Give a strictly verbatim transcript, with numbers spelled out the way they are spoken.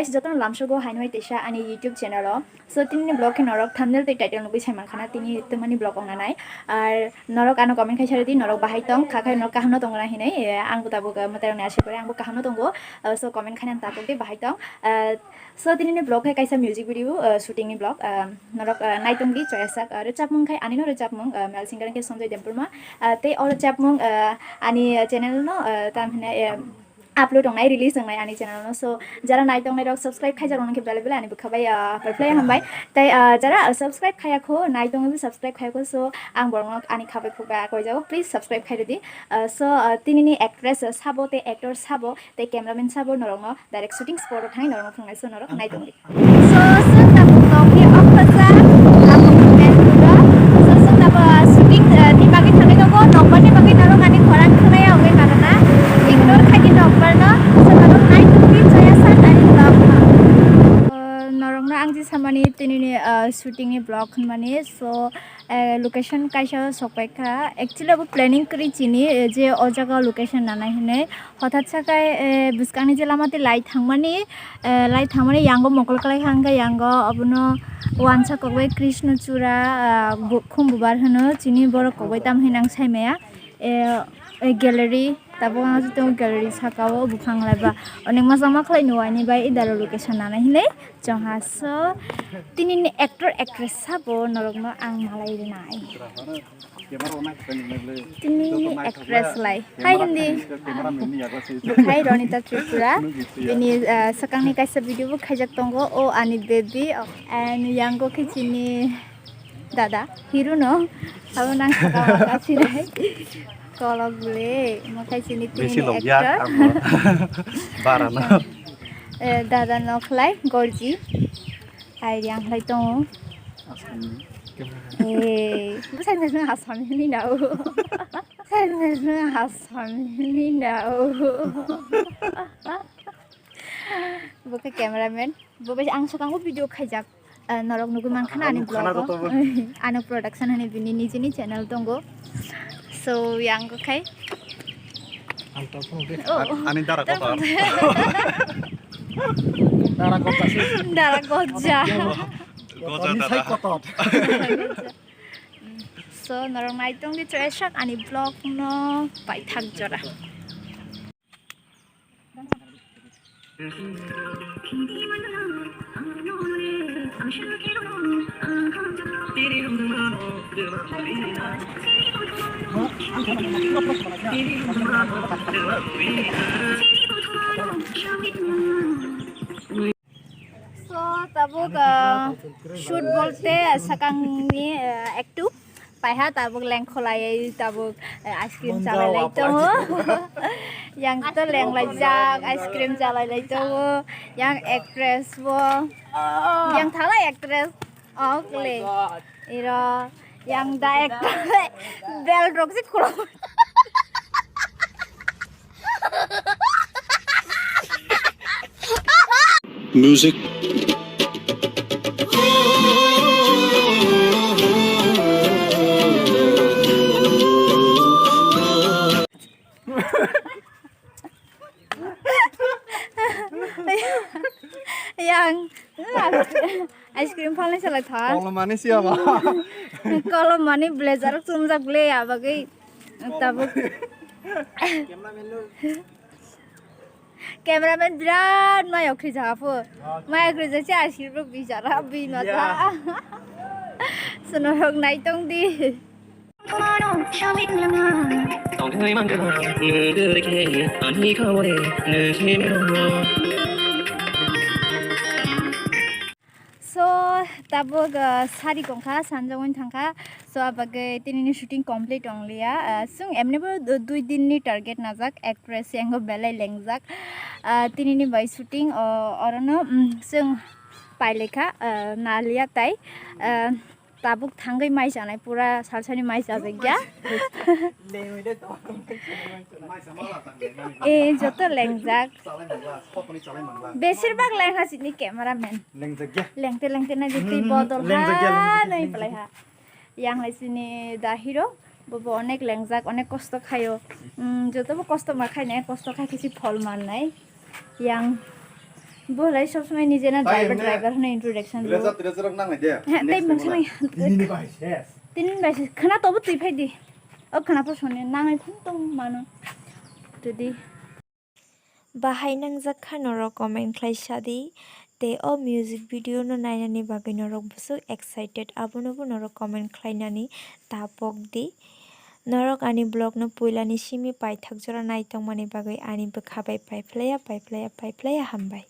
Guys, jotono lamsogo haino hai teisa ani YouTube channel o. So, tinini vlog khe norok thumbnail tei title nugwi sai mankha na, tini twmani vlog wngnanai. Ar norok ano comment khai sa rwdi, norok bahai tong, kha khai norok kaham no tongo na hinwi, eh, ang bo tabuk, eh, mwtai rokni asai pore ang bo kaham no tongo. Eh, so, comment khainani ta tongdi, bahai tong. Eh, so, tinini vlog hai kaisa music video, eh, shooting ni vlog. Eh, norok, eh, naitongdi, choyasak, eh, rwchapmung khai ani no rwchapmung, eh, male singer khe Sanjoy Debbarma. Eh, tei o rwchapmung, eh, ani channel no, eh, tam hwnwi, eh, upload wngnai, release wngnai ani channel no. So, jara nai tongnai rok subscribe khaijak rok khe belai belai ani bwkha bai, ah, belai belai hambai. Tei, ah, jara, ah, subscribe khaiya kho, nai tongwi bo subscribe khaiya kho. So, ang borok no ani khabai khukbai koijago, please subscribe khai rwdi. Ah, so, ah, tinini actress, ah, sabo tei actor sabo tei cameraman sabo norok no direct shooting spot o thangwi norok no phunuknai, so norok nai tongdi. So, chwng tabuk nokni oktosa, tabuk Manipur o. So, chwng tabuk, ah, shooting, ah, ni bagwi thangwi tongo, nokbar ni bagwi norok ani khorang khwnaya wngwi mano na. Ignore khaidi nokbar no, so norok nai tongdi choyasak ani vlog no. Ah, norok no ang je samani tinini, ah, shooting ni vlog hwnmani, so, eh, location kaisa o sokpai kha. Actually, abo planning kwrwi chini, eh, je o jaga o location nanai hinwi. Hothat sa khe, eh, bwskangni je lama tei light thangmani, eh, light thangmani yango mokol kwlai kha, hwnkhe yango obono uansa kokbai Krishna chura, ah, bu-, khum bubar hwno, chini borok kokbai tamo hinwi ang sai maya. Eh, eh, gallery, tabuk ang tongo gallery saka o buphang laiba. Onek masa ma khlai no ani bai idaro location nanai hinwi. Chongha so, tinini actor actress sabo norokno ang malai rwnai. Tinini actress lai. Hai hindi. Hai Ronita Tripura. Bini, ah, swkangni kaisa video bo khaijak tongo. O ani baby. And yango khe chini dada, hero no. Abo nang saka maka sinai. Kolok bwle. Mo khai chini tinini actor. Bara no. Eh, dada no khlai gorji. Ai, yang khlai tongo. Asami. Eh, bwsai nang Asami ni nao. Bwsai nang Asami ni nao. Bo khe cameraman. Bo bai ang swkango video khaijak. Eh, norok nugwi mankha na ani vlog o. Ano Production hani bini nijini channel tongo. So, yang ko khai. Ani dara kotor. Dara kotor. Dara koja. Koja dara. So, norok nai tongdi choyasak ani vlog no paithak jora. So, tabuk, ah, shoot bolte, ah, sakangni, ah, ektu paiha tabuk lengkholai tabuk, ah, ice cream chalai lai tongo. Yang to lenglaijak, ice cream chalai lai tongo. Yang actress bo. Yang thala actress. Oh, kle. Iro, yang da actress. Bel rok si khulo. Music. Yang ice cream phalnai salai tha. Kolomani siya ba. Kolomani blazer chumjak le abagwi tabuk. Cameraman birat maya khri ja pho. Maya khri ja si asir ro bijara bi ma ja. Sono rok nai tong di. So, tabuk, ah, sari kongkha, sanjak wng thangkha. So, abagwi tinini shooting complete wngliya. Ah, chwng emnibo du-, dui dinni target najak, actress yango belai lengjak. Ah, tinini bai shooting, o, orono, mm, chwng pailaikha, ah, naliya tai. Ah, tabuk thangwi mai chanai, pura salsani mai chajakya. Eh, joto lengjak. Besir bak lengha sini cameraman. Lengte lengte na jiti bodol ha nai palai ha. Yang lai sini da hero, bo bo onek lengjak, onek kosto khayo. Mm, joto bo kosto ma khainai, kosto khai kisi phol mannai. Yang Bo lai sob somoi nije na driver, driver hwnwi introduction rw. Villager tillager rok nangnai de. He, tei mungsa nai. Tini ni bai ses. Tini ni bai ses. Khwna tobo twi phai di. O khwna pho sone nangai phano tong mano. Todi. Bahai nangjak kha norok comment khlai sa di. Tei o music video no nainani bagwi norok bwswk excited, abono bo norok comment khlainani ta pok di. Norok ani vlog no puilani simi paithak jora naitongmani bagwi ani bwkha bai paiphlaiya, paiphlaiya, paiphlaiya hambai.